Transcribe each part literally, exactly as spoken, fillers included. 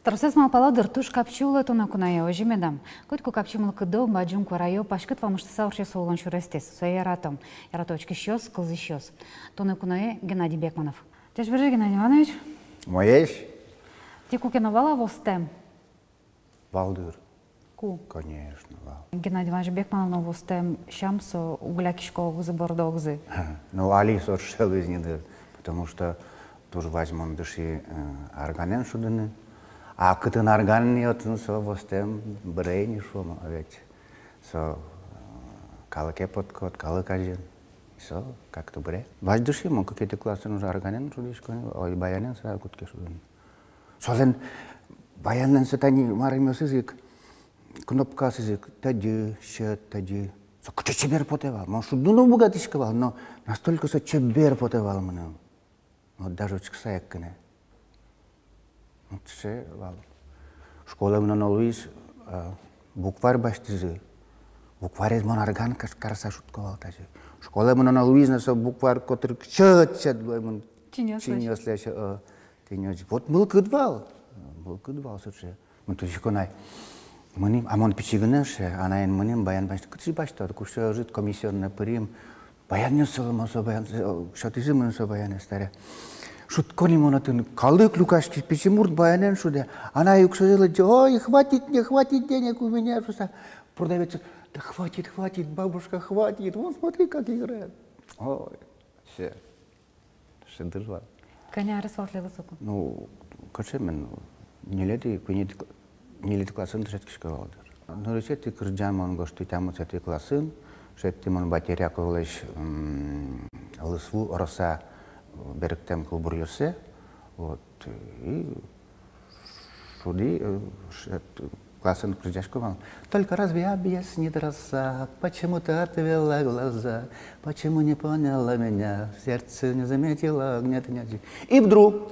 Тросэз малпало, дыр, туж капчи улэ туннэ куное, озьы меда? Котьку капчи мылкыдо, бадӟым куараё, паськыт вамыштыса ортче со улон сюрестэс. Сое ярато. Ярато учкисьёс, кылзӥсьёс. Туннэ куное Геннадий Бекманов. Ӟечбуресь, Геннадий Иванович. Умоесь. Тӥ куке но вал-а востэм? Вал, дыр. Ку? Конечно, вал. Геннадий Иванович Бекманов но востэм сям, со уг лякисько огзы, бордо огзы. Ну, али со сыӵе луиз ни, дыр, потому что туж вазь мон дыши, э, арганэн шудыны. А кытын арган ни, отын со востэм быре ни, шуом, а ведь со, э, калыке потӥськод, калык азьын. Со как-то быре. Вазь дыши мон, кыкетӥ классын уже арганэн шудӥсько ни, ой, баянэн сразу кутске шудыны. Солэн баянлэн со тани марымъёсыз ик, кнопкаосыз ик, тӧдьы, сьӧд, тӧдьы. Со кыӵе чебер потэ вал. Мон шудыны но уг быгатӥськы вал, но настолько со чебер потэ вал мыным. Вот даже учкыса ик кыне. Вот сыӵе вал. Школае мыноно луиз, а, букварь басьтӥзы. Букварез мон арган кар-, карыса шудӥсько вал тазьы. Школае мыноно луиз но, со букварь котыр сьӧд-сьӧд луэ мон. Чиньыос лэсь. Чиньыос лэсь, э, тӥни озьы. Вот мылкыд вал. Мылкыд вал сыӵе. Мон тодӥсько на ай. Мынӥм, а мон пичи гинэ эшшо, анаен мынӥм, баян басьтӥм. Кытысь басьтод? Куке ӧжыт комиссионное пырим. Баянъёс сыло, мон со баян, э, сётӥзы мыным со баянэз таре. Шудӥсько ни мон отын, калык люкаськиз, пичи мурт баянэн шудэ. Анай уксёез лыдӟе: «Ой, хватит мне, хватит денег у меня», шуса. Продавец: «Да хватит, хватит, бабушка, хватит, вон смотри, как играет». Ой, всё. Шыдыр вал. Кӧня арес вал тӥледлы соку? Ну, кыӵе мон, ньылетӥ, куинетӥ кла-, ньылетӥ классын дышетскисько вал, дыр. Нырысетӥ кырӟан мон гожтӥ тямысэтӥ классын, шедьтӥ мон Батеряковлэсь, м, «Лысву», «Роса», э, берыктэм кылбуръёссэ. Вот, и шудӥ, э, ш-, э, классын кырӟасько вал. «Только разве объяснит роса, почему ты отвела глаза? Почему не поняла меня? В сердце не заметила огня, ты не отве-». И вдруг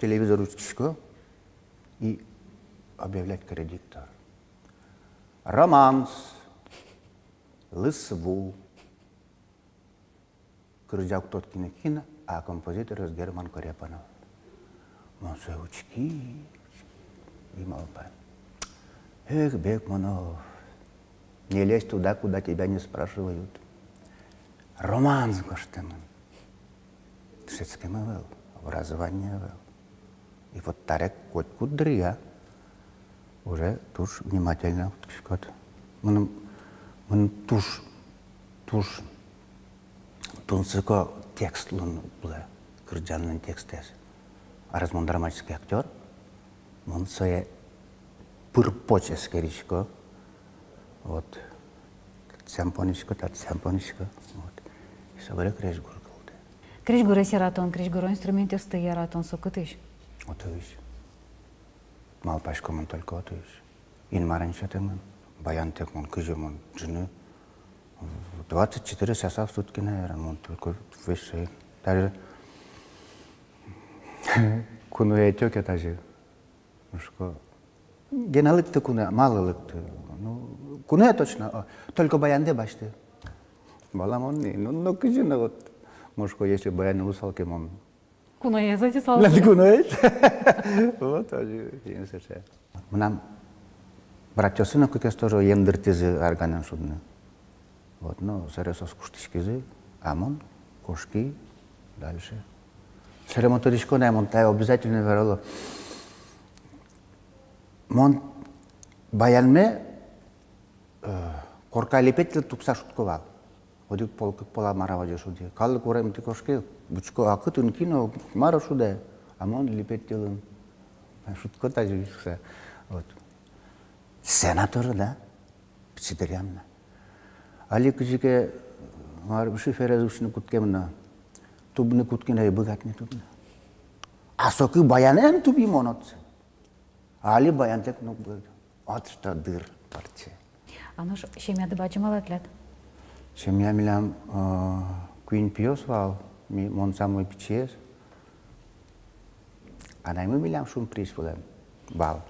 телевизор учкисько, и объявлять каре диктор: «Романс, Лысву». Кырӟа уг тодӥськы ни кин, а композиторез Герман Корепанов. Мон сое учки, учки и малпай: «Эх, Бекманов, не лезь туда, куда тебя не спрашивают. Романс гожтэмын. Дышетскем ӧвӧл, образование ӧвӧл». И вот таре котькуд дыръя уже туж внимательно кутскиськод. Мыным, мыным туж, туж тунсыко текст луыны кулэ, кырӟанлэн текстэз. А раз мон драматический актёр, мон сое пыр-поч эскерисько. Вот. Татчы понисько, татчы понисько. Вот. И собере крезьгур кылдэ. Крезьгурез яратон, крезьгуро инструментъёсты яратон, со кытысь? Отысь. Малпасько мон только отысь. Инмарен сётэмын. Баянтэк мон, кызьы мон, ӝыны двадцать четыре часа в сутки, наверное, мон только весь соин. Даже куное ӧтё ке тазьы. Шуисько: «Гена, лыкты куное». «Малы лыкты?» «Ну, куное точно, о, только баяндэ басьты». Валамон ни, ну, ну, кызьы но вот. Мон шуисько, если баян луысал ке, мон куноез ӧтьысал. Лад куноез. Вот, озьы, тӥни сыӵе. Мынам братъёсы но кыкез тоже ӧндыртӥзы арганэн шудыны. Вот, ну, собере соос куштӥськизы, а мон кошки дальше. Собере мон тодӥсько на ай, мон тае обязательно верало. Мон баянме, э, корка липет йылэ тупса шудӥсько вал. Одӥг пол, кык пол-а, мар-а, озьы шудӥ. Калык урамтӥ кошке, учко, а кытын кин но, мар-о шудэ, а мон липет йылын шудӥсько тазьы шуса. Вот. Сцена тоже, да? Пичи дыръям на. Али кызьы ке, мар, шиферез усьтыны кутскем но, тубыны кутски но, ӧй быгаты ни тубыны. А соку баянэн туби мон отчы. Али баянтэк но уг быгаты. Вот что, дыр, ортче. А нош семьяды бадӟым-а тӥляд? Семья милям, э, куинь пиос вал, ми, мон самой пичиез. Анаймы милям шумпрись вылэм вал.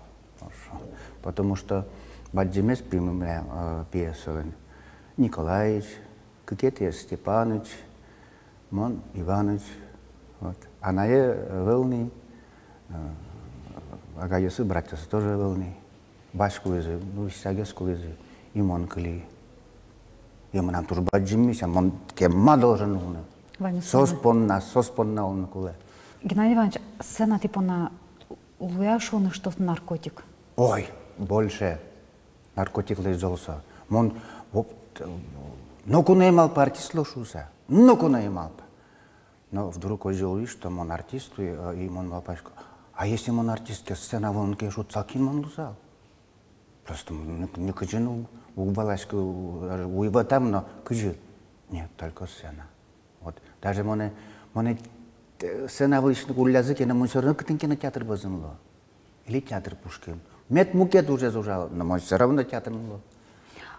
Потому что бадӟымез пимы милям, э, пиесалэн Николаич, кыкетӥез Степаныч, мон Иваныч. Вот. Анае ӧвӧл ни, э, агайёсы, братъёсы тоже ӧвӧл ни. Вазь кулӥзы, ну, висьсагес кулӥзы, и мон кыли. И мынам туж бадӟым миссия, мон кема должен улыны. Ваньмыз соос понна, соос понна улыны кулэ. Геннадий Иванович, сцена тӥ понна луэ-а шуыны, что наркотик? Ой, больше. Наркотиклэсь зол со. Мон, вот, э, ноку но ӧй малпа артист луо шуыса. Ноку но ӧй малпа. Но вдруг озьы луиз, что мон артист, и, э, и мон малпасько: а если мон артист ке, сцена вылын ке шудысал, кин мон луысал? Просто мон ни-, нокызьы но уг, уг валаськы, даже уйвӧтам но, кызьы. Нет, только сцена. Вот. Даже монэ, монэ, э, сцена вылысь уллязы ке но, мон всё равно кытын ке но театр вӧзын луо. Или театр пушкын. Мед мукет ужез ужало, но мон всё равно театрын луо.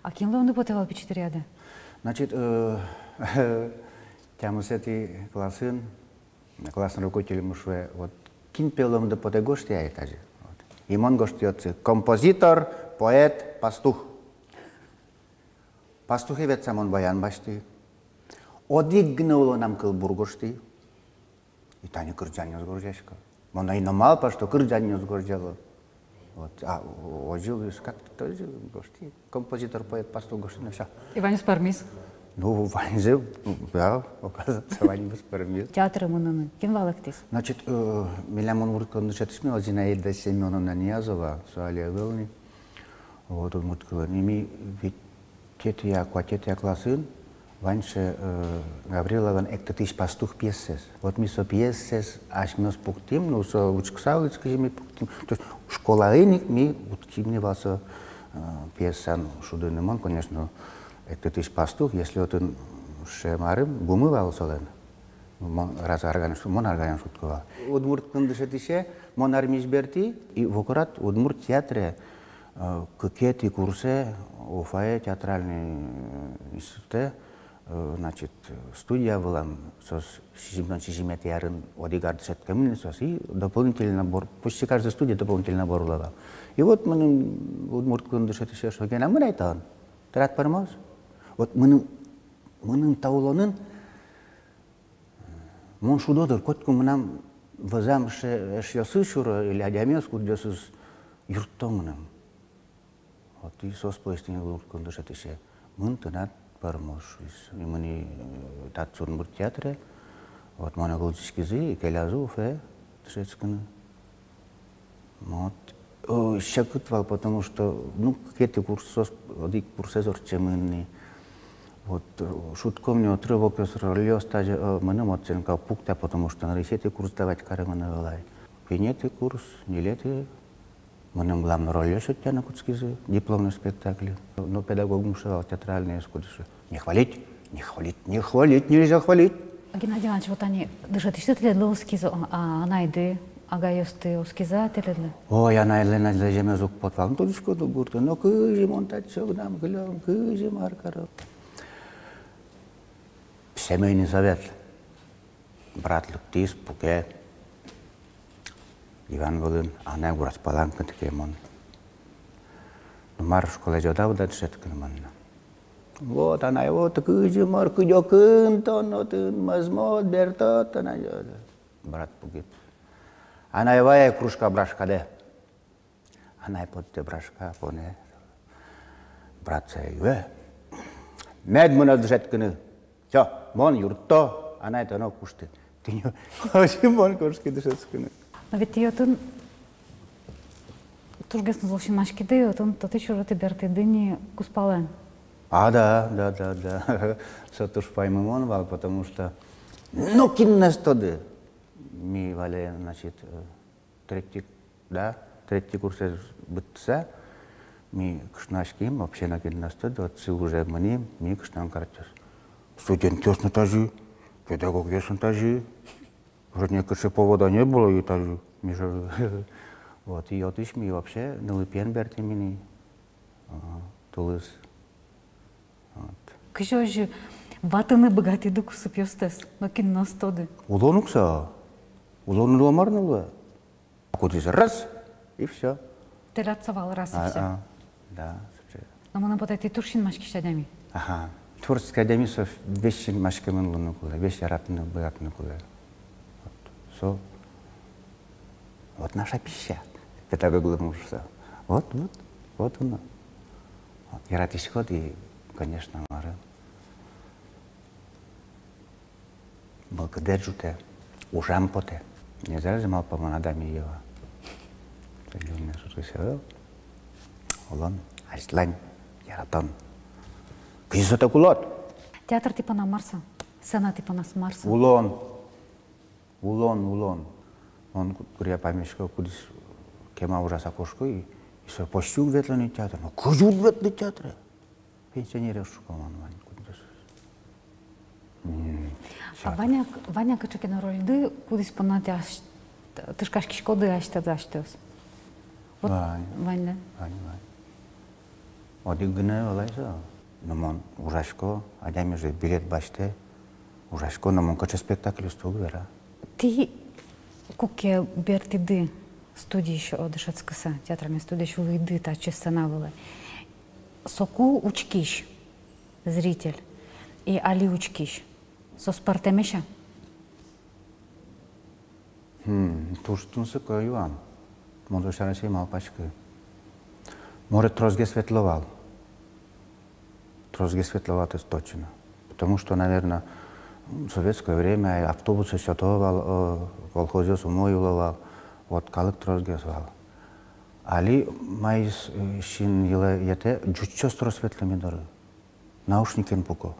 А кин луыны потэ вал пичи дыръяды? Значит, э, тямысэтӥ классын классный руководитель мыным шуэ: вот, кин пе луэмды потэ, гожтэ ай тазьы. Вот. И мон гожтӥ отчы: композитор, поэт, пастух. Пастухе ветлыса мон баян басьтӥ. Одӥг гинэ улонам кылбур гожтӥ. И тани кырӟанъёс гожъясько. Мон ӧй но малпа, что кырӟанъёс гожъяло. Вот, а, озьы луиз, как-то тоже гожтӥ. Композитор, поэт, пастух гожтӥ, но всё. И ваньмыз пӧрмиз? Ну, ваньзэ, да, оказывается, ваньмыз пӧрмиз. Театре мыныны кин валэктӥз? Значит, э, милям удмурт кылын дышетӥсьмы вал Зинаида Семёновна Ниязова, со али ӧвӧл ни. Вот, удмурт кылын. И ми витетӥ-а, куатетӥ-а классын вань сыӵе, э, Гавриловалэн «Эктытӥсь пастух» пьесаез. Вот ми со пьесаез асьмеос пуктӥм, ну, со учкысал ик, кызьы ми пуктӥм. То есть школаын ик ми уд кимы ни вал со, э, пьесаен шудыны. Мон, конечно, «Эктытӥсь пастух», если отын сыӵе марым, гумы вал солэн. Мон раз арганэн шу-, мон арганэн шудӥсько вал. Удмурт кылын дышетӥсе, мон армиысь бертӥ, и вократ удмурт театре, э, кыкетӥ курсэ Уфае театральный, э, институтэ, э, значит, студия вылэм, соос сизьымдон сизьыметӥ арын одӥг ар дышетскемын соос, и дополнительный набор, почти каждый студия дополнительный набор улэ вал. И вот мыным удмурт кылын дышетӥсе шуэ: «Гена, мын ай тон, тынад пӧрмоз». Вот мыным, мыным та улонын мон шудо дыр, котьку мынам вӧзам эш-, эшъёсы сюро или адямиос, кудъёсыз юртто мыным. Вот и соос пӧлысь тӥни удмурт кылын дышетӥсе: «Мын, тынад пӧрмоз», — шуиз. И мынӥ, э, татчы, удмурт театре. Вот монэ кылзӥськизы и келязы Уфае дышетскыны. Вот. О, секыт вал, потому что, ну, кыкетӥ курсозь, одӥг курсэз ортчемын ни. Вот, э, шудком ни отрывокъёс, рольёс, тазьы, э, мыным оценка пуктэ, потому что нырысетӥ курс сдавать каремын ӧвӧл ай. Куинетӥ курс, ньылетӥ, мыным главный рольёс сётъяны кутскизы дипломный спектакльын. Но педагогмы шуэ вал, театральный искусство: «Не хвалить, не хвалить, не хвалить, нельзя хвалить». Геннадий Иванович, вот ани дышетӥсьты тӥледлы оскизы, а, а анайды, агайёсты оскизы-а тӥледлы? Ой, анайлэн азьло лэземез уг поты вал. Ну, тодӥськод ук гуртын, но кызьы мон татчы огнам кылём, кызьы мар каром. Семейный совет. Брат лыктӥз, пуке диван вылын, анай гураськалан кытын ке, мон: «Ну мар, школаез ӧд-а, ӧд-а дышетскыны мынны?» Вот, анай: «Вот кызьы мар, кыдёкын тон отын мӧзмод, бертод тон». Брат пуке: «Анай, вай ай кружка брашкадэ». Анай поттэ брашка, понэ. Брат сое юэ: «Мед мыноз дышетскыны. Всё, мон юртто, анай, тон но кушты». Тӥни озьы мон кошки дышетскыны. Но ведь тӥ отын тужгес но зол синмаськиды, отын татысь ужо тӥ бертӥды ни кузпалэн. А, да, да, да, да. Со туж паймымон вал, потому что, ну, кин но ӧз тоды. Ми вале, значит, э, третий, да, третий курсэз быдтыса, ми кышнояським, вообще нокин но ӧз тоды, отчы уже мыним, ми кышноен каръёс. Студентъёс но тазьы, педагогъёс но тазьы. Вроде никакого повода не было, и тазьы, ми же, вот, и отысь ми вообще нылпиен бертӥм ини, ага, тулыс. Вот. Кызьы озьы ватыны быгатӥды кусыпъёстэс, нокин но ӧз тоды? Улон ук со. Улон, улон мар но луэ. Кудӥз раз, и всё. Тӥляд со вал раз и всё. А, да, сыӵе. Но мыным потэ, тӥ туж синмаськись адями. Ага. Творческий адями со весь синмаськемын луыны кулэ, весь яратыны, быгатыны кулэ. Вот. Со, вот наша пища. Педагоглы мон шуысал. Вот, вот, вот оно. Вот. Яратӥськод и, конечно, мар-а. Мылкыдэ ӝутэ, ужам потэ. Нельзя же малпамын адями йылэ. Тӥни шуисько, улон, азьлань, яратон. Кызьы со тэк улод? Театр тӥ понна мар со? Сцена тӥ понна мар со? Улон. Улон, улон. Мон ку-, куриа паймисько, кудӥз кема ужаса кошко, и, и со почти уг ветлы ни театре. Но кызьы уг ветлы театре? Пенсионерез шуко мон вань, кудӥз. М, а вань-а, вань-а кыӵе ке но рольды, кудӥз понна тӥ ась-, тышкаськиськоды асьтэды асьтэос? Вот вань. Вань, да? Вань, вань. Одӥг гинэ вал ай со. Но мон ужасько, адями же билет басьтэ, ужасько, но мон кыӵе спектакльёсты уг вера. Тӥ куке бертӥды студиысь, о, дышетскыса, театральной студиысь, улӥды татчы сцена вылэ. Соку учкись зритель и али учкись, соос пӧртэмесь-а? Хм, туж тунсыко юан. Мон со сярысь ӧй малпаськы. Может, тросгес ветло вал. Тросгес ветло вал, то есть точно. Потому что, наверно, в советское время автобусы сёто вал, э, колхозъёс умой уло вал. Вот калык тросгес вал. Али маиз, э, син йылэ йӧтэ, ӟучъёс трос ветлэ ми доры. Наушникен пуко.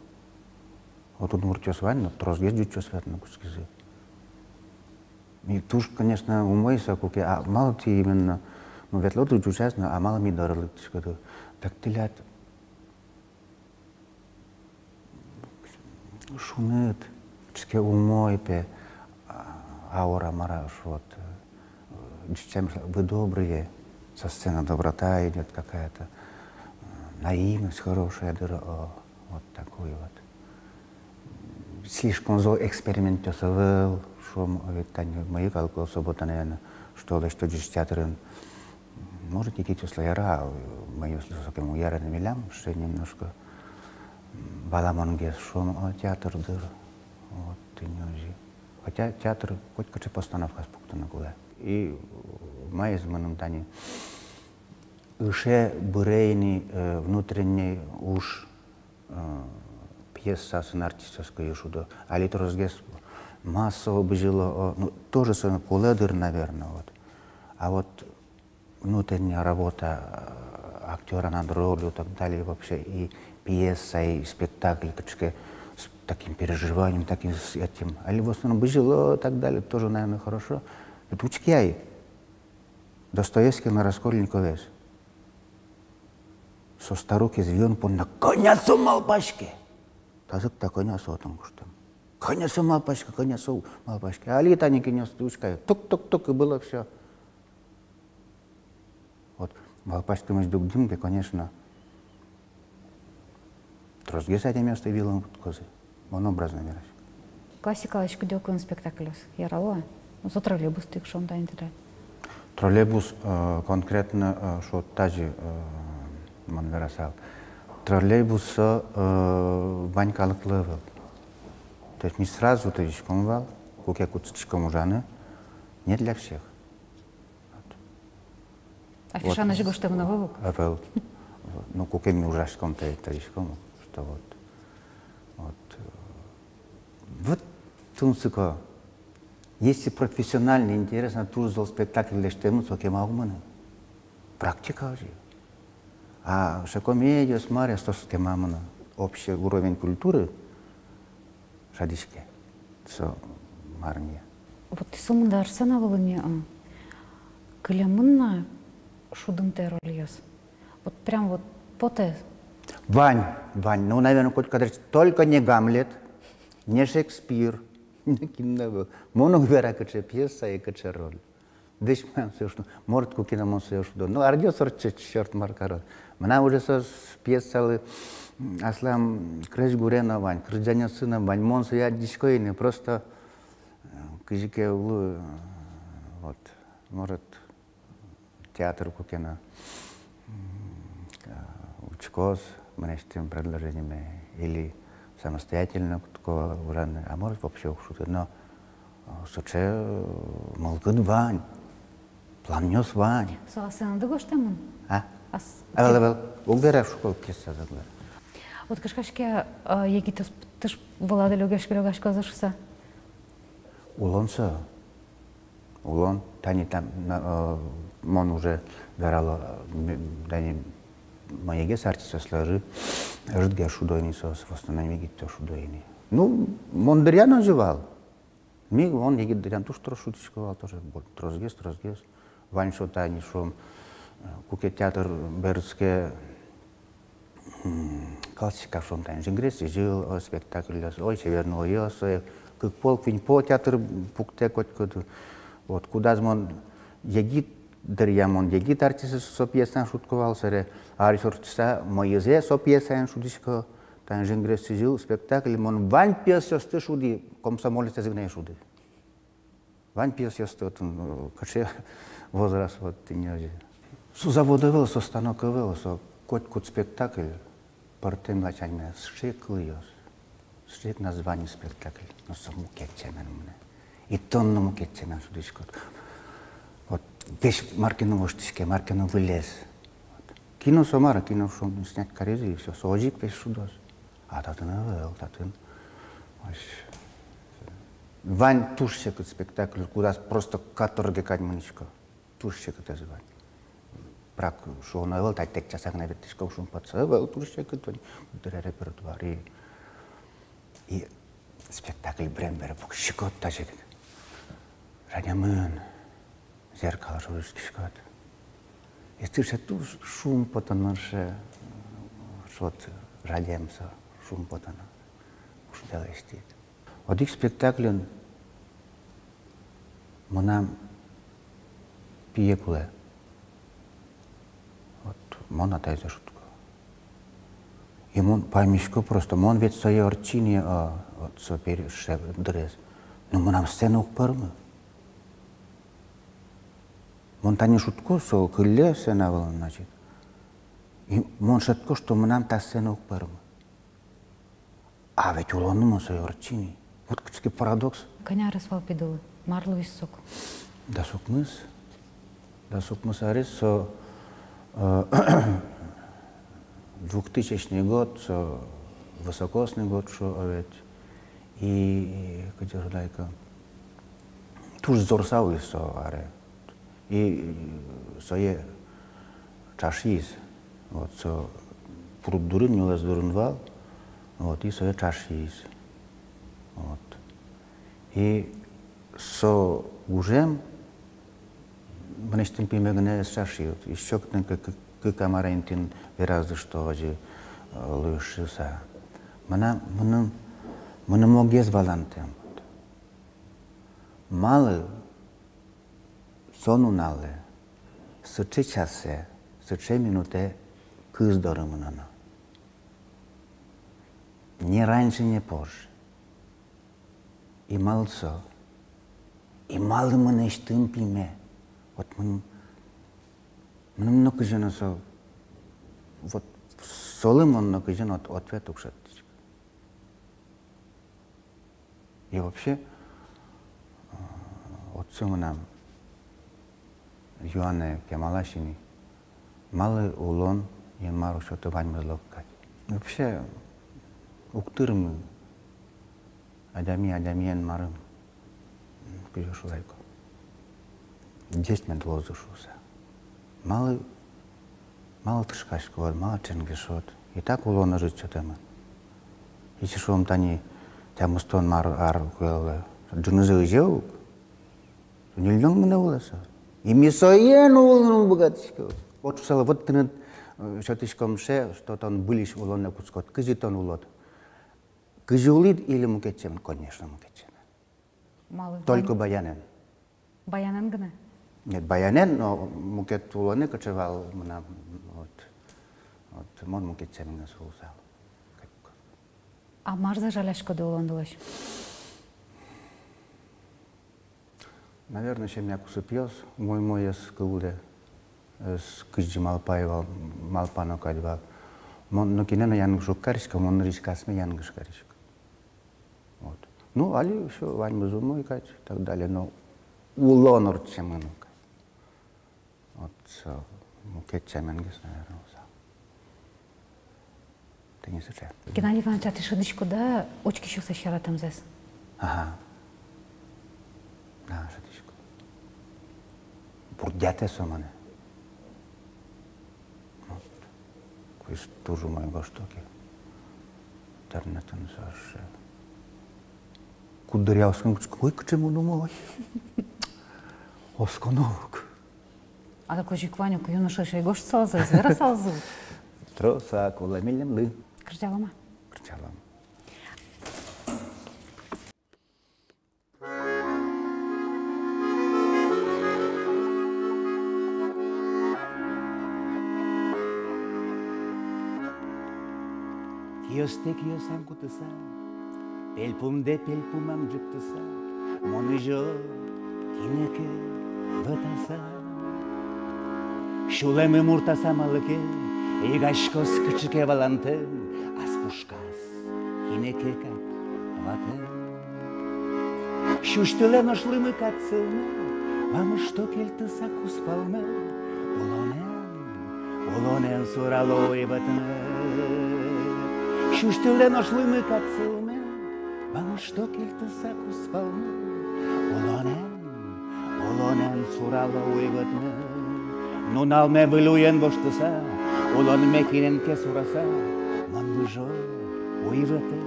Вот удмуртъёс вань, но тросгес ӟучъёс ветлыны кутскизы. И туж, конечно, умой со, куке, а малы тӥ именно, ну, ветлоды ӟучъёс но, а малы ми доры лыктӥськоды? Так тӥляд шуныт, кыӵе ке умой, пе, а, аура, мар-а, вот, э, ӟучъёс, вы добрые, со сцены доброта идёт какая-то, э, наивность хорошая, дыр, о, вот такой вот. Слишком зол экспериментъёс ӧвӧл, шуом, ведь тани мӧйы калык, суббота, наверно, что ли, что ӟуч театрын. Может, егитъёслы яра, а мӧйыослы сокем уг яра ни милям, что немножко, м, валамонгес, шуом, о, театр, дыр. Вот, тӥни озьы. Хотя театр котькыӵе постановкаос пуктыны кулэ. И, э, маиз мыным тани ыше быре ини, э, внутренний уж, э, пьесаосын артистъёс кызьы шудо. Али тросгес массово бызьыло, о, ну, тоже со кулэ, дыр, наверно, вот. А вот внутренняя работа, э, актёра над ролью и так далее, вообще и пьеса, и спектакль, кыӵе ке с таким переживанием, таким с этим. Али в основном бызьыло и так далее, тоже, наверно, хорошо. Вот учке ай, Достоевскийлэн Раскольниковез. Со старукез виён понна кӧня со малпаське. Тазьы ик та кӧня со отын куштэм. Кӧня со малпаське, кӧня со малпаське. Али тани кинъёсты учке ай. Тук-тук-тук, и было всё. Вот. Малпаськемысь дугдӥм ке, конечно, тросгес адямиосты виылыны кутскозы. Мон образно верасько. Классикалэсь кыдёкын спектакльёс ярало-а? Ну, со троллейбусты ик шуом, тани тӥляд. Троллейбус, э, конкретно, э, шуод тазьы, э, мон верасал. Троллейбус со, э, вань калыклы ӧвӧл. То есть ми сразу тодӥськом вал, куке кутскиськом ужаны, не для всех. Вот. Афишаын озьы гожтэмын ӧвӧл ук. Ӧвӧл. Ну, куке ми ужаськом, та, тодӥськом, что вот. Вот. Э, вот тунсыко. Если профессиональный, интересно, туж зол спектакль лэсьтэмын, со кема уг мыны. Практика озьы. А сыӵе комедиос, мар-а, соос кема мыно. Общий уровень культуры шӧдӥське. Со мар-а ни. Вот тӥ сомында ар сцена вылын ини, а, кылемын на шудымтэ рольёс? Вот прям вот потэ. Вань, вань. Ну, наверно, коть кадесь, только не Гамлет, не Шекспир, не кин но ӧвӧл. Мон уг вера, кыӵе пьеса и кыӵе роль. Весь мон сое шудо. Может, куке но мон сое шудо. Ну, ардъёс ортчо, чёрт мар каро. Мынам уже со пьесалы, м, аслам крезьгуре но вань, кырӟанъёсы но вань. Мон сое адӟисько ини, просто, э, кызьы ке улӥ, э, вот, может, Театр куке но, м, а, учкоз мынэсьтым предложениме или самостоятельно кутско ужаны, а может, вообще уг шуды, но, а, сыӵе, э, мылкыд вань, планъёс вань. Со асэныды гожтэмын? А? Ас-, ӧвӧл, ӧвӧл. Уг вера, шуко, пьесаез уг вера. Вот кышкаське, э, егитъёс тыш вылады лёгасько, лёгаськозы шуса. Улон со. Улон, тани там, на, э, мон уже верало, э, м, тани мыегес артистъёслы ӧжыт, ӧжытгес шудо ини соос, в основном егитъёс шудо ини. Ну, мон дыръя но озьы вал. Ми, мон егит дыръям туж трос шудӥсько вал тоже, вот, тросгес, тросгес. Вань со тани, шуом, э, куке театр берытске, м, классика, шуом, тани «Жингрес сӥзьыл», о, спектакльёс, ой, «Северный луиос», ой, кык пол, куинь пол театр пуктэ котькуд. Вот, кудаз мон егит дыръям, мон егит артистъёслы со пьесаен шудӥсько вал, собере арысь ортчыса мӧйызэ со пьесаен шудӥсько. Тани «Жингрес сӥзьыл» спектакль, мон вань пьесаосты шудӥ, «Комсомолецез» гинэ ӧй шуды. Вань пьесаосты отын, э, кыӵе возраст, вот, тӥни озьы. Со завод ӧвӧл, со станок ӧвӧл, со котькуд спектакль пӧртэм ласянь мынэ, сыӵе ик кылъёс, сыӵе ик название спектакль, но со мукет сямен мынэ. И тон но мукет сямен шудӥськод. Вот, весь мар ке но воштӥське, мар ке но выльёс. Вот. Кино со мар, кино, шуом, снять каризы, и всё, со озьы ик весь шудоз. А татын ӧвӧл, татын. Озь. Вань туж секыт спектакль, кудаз просто каторге кадь мынӥсько. Туж секытэз вань. Прак шуоно ӧвӧл, тани тэк часа гинэ ветлӥськом шумпотыса. Ӧвӧл, туж секыт вань, дыр репертуар. И, и спектакль бырем бере пуксиськод тазьы ик. Радъямын. Зеркало шоры учкиськод. И сыӵе туж шумпотоно, сыӵе, вот, радъям со, шумпотоно. Уж тӥ лэсьтӥд. Одӥг спектакльын мынам пие кулэ. Вот, мон атайзэ шудӥсько. И мон паймисько просто, мон ведь сое ортчи ни, а, вот со пере-, ше-, дырез. Но мынам сцена уг пӧрмы. Мон тани шудӥсько, со кылле сцена вылын, значит. И мон шӧдӥсько, что мынам та сцена уг пӧрмы. А ведь улонын мон сое ортчи ни. Вот кыӵе ке парадокс. Кӧня арес вал пиедылы? Мар луиз соку? Дас укмыс. Дас укмыс арес со, э, двухтысячный год, со высокосный год, шуо ведь. И, и кыӵе ке, туж зор сал луиз со аре. И, э, сое ӵашъиз. Вот, со пруд дурын, нюлэс дурын вал. Вот, и сое ӵашъиз. Вот. И со гужем мынэсьтым пиме гинэ ӧз ӵашъя. Ещё кытын ке кык, кык-а, мар-а интыын веразы, что озьы, э, луиз шуыса. Мынам, мыным, мыным огез валантэм. Малы со нуналэ, сыӵе часэ, сыӵе минутэ кыз доры мыноно? Не раньше, не позже. И малы со? И малы мынэсьтым пиме? Вот мын-, мыным нокызьы но со, вот солы мон нокызьы но от-, ответ уг шедьтӥськы. И вообще, э, отчы мынам юанэ кемалась ини, малы улон Инмар уг сёты ваньмызлы огкадь. Вообще, уг тырмы адями адямиен марым, кызьы шуод ай ке. Ӟеч мед луозы шуыса. Малы, малы тышкаськод, малы ченгешод? И так улон ӧжыт сётэмын. Если, шуом, тани тямыстон мар ар кулэ, ӝынызэ ызе ук. Ньыльдон гинэ улэ со. И ми соин улыны уг быгатӥськы. Вот шуысал, вот тыныд, э, сётӥськом сыӵе, что тон выльысь улонэ кутскод. Кызьы тон улод? Кызьы улӥд или мукет сямен? Конечно, мукет сямен. Малы? Только баянэн. Баянэн гинэ? Нет, баянэн, но мукет улонэ кыӵе вал мынам, вот, вот, мон мукет сямен гинэ улысал. А марзэ жаляськоды улондылэсь? Наверно, семья кусыпъёс, умой-умоез кылдэ. Э, с-, кызьы малпай вал, малпано кадь вал. Мон но кинэ но янгыш уг кариськы, мон нырысь ик асме янгыш карисько. Вот. Ну, али всё, ваньмыз умой кадь, и так далее, но улон ортчемын ук. Вот, со, мукет сяменгес, наверное, со. Тӥни сыӵе. Геннадий Иванович, а тӥ шӧдӥськоды-а учкисьёслэсь яратэмзэс? Ага. Да, шӧдӥсько. Бурдъятэ со монэ. Вот. Куиз туж умой гожто ке. Интернетын со сыӵе. Куддыръя оскон кутске, ой, кыӵе мон умой. Осконо ук. А то кызьы ке вань ук юношаос гожтысалзы, верасалзы. Трос-а кулэ милемлы. Кырӟалом-а? Кырӟалом. Киостэ киосам кутыса, пельпумдэ пельпумам ӝиптыса, мон изё кинэ ке вӧтаса. Сюлэмы муртаса малы ке, игаськоз кыӵе ке валантэм, ас пушказ кинэ ке кадь ватэм. Сюсьтылэ нош лымы кадь сылме, вамышто кельтыса кузпалме, улонэн, улонэн сурало уйвӧтме. Сюсьтылэ нош лымы кадь сылме, вамышто кельтыса кузпалме, улонэн, улонэн сурало уйвӧтме. Нуналме выль уен воштыса, улонме кинэн ке сураса, мон выжо уйвӧтэ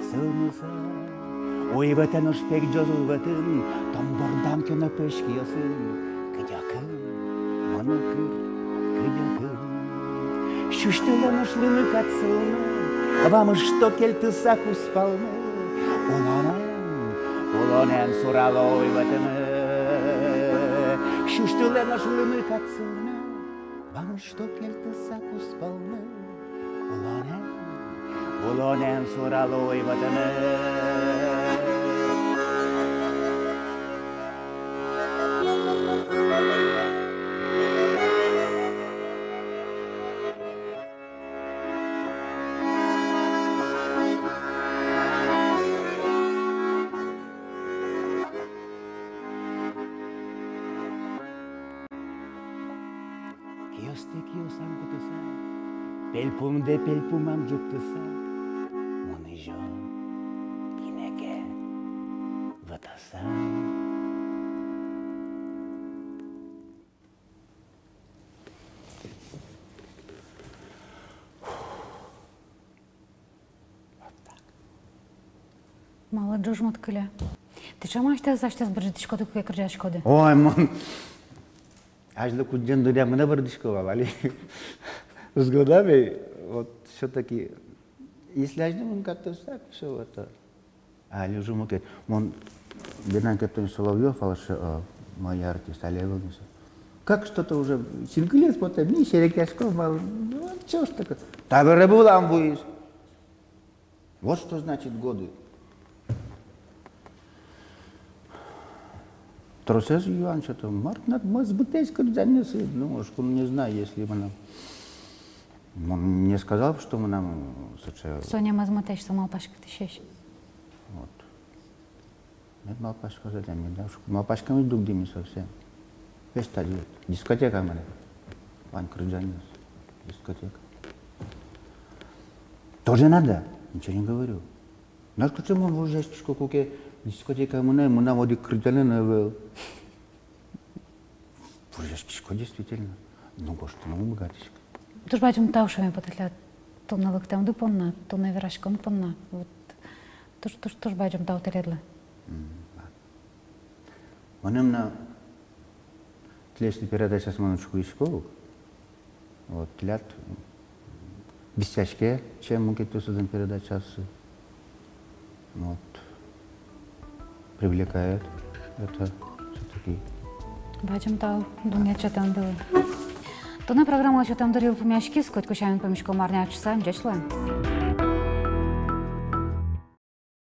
сылмыса. Уйвӧтэ нош пегӟоз уйвӧтын, тон бордам ке но пӧсь киосын, кыдёкын, мон укыр кыдёкын. Сюсьтылэ нош лымы кадь сылме, вамышто кельтыса кузпалме, улонэн, улонэн сурало уйвӧтме. Сюсьтылэ нош лымы кадь сылме, вамышто кельтыса кузпалме, улонэн, улонэн сурало уйвӧтме. Киостэ киосам кутыса, пельпумдэ пельпумам ӝиптыса, мон изё кинэ ке вӧтаса. Малы ӝожмыт кыле? Тӥ ӵем асьтэос асьтэос бырӟытӥськоды, куке кырӟаськоды? Ой, мон азьло кудӟем дыръя мынэ бырӟытӥсько вал, али. Уз года ве, вот всё-таки, если азьло мон катаюсь, так, всё это. Али уже мукет. Мон бен анкетон Соловьёв, а лач, э, мой артист, али ӧвӧл ни со. Как что-то уже синкылиез потэ, ми серекъяськом вал, ну, чё ж такое. Табере вылам вуиз. Вот что значит годы. Тросэз юан сёто, мар тынад мӧзмытэсь кырӟанъёсыд, ну, ошкун, не знаю, если мынам. Мон не сказал бы, что мынам сыӵе. Со не мӧзмытэсь, со малпаськытӥсесь. Вот. Мед малпаськоз адями, да, ошкун. Малпаськемысь дугдӥм ни совсем. Весь тадь вот. Дискотека мынэ. Вань кырӟанъёс. Дискотека. Тоже надо. Ничего не говорю. Нош кыӵе мон вожъяськисько, куке дискотека мынэ, мынам одӥг кырӟанэ но ӧвӧл. Вожъяськисько, действительно. Ну, гожтыны но уг быгатӥськы. Туж бадӟым тау шуэме потэ тӥляд туннэ лыктэмды понна, туннэ вераськон понна. Вот. Туж, туж, туж бадӟым тау тӥледлы. М, ладно. Мыным но тӥлесьтыд передачаосмес мон учкисько ук. Вот, тӥляд висъяське, чем мукетъёсыдлэн передачаоссы. Вот. Привлекает это всё-таки. Бадӟым тау дунъет сётэмдылы. Туннэ программалы сётэм дыр йылпумъяськиз, котьку сямен пумиськом арня ӵошен. Ӟеч луэ.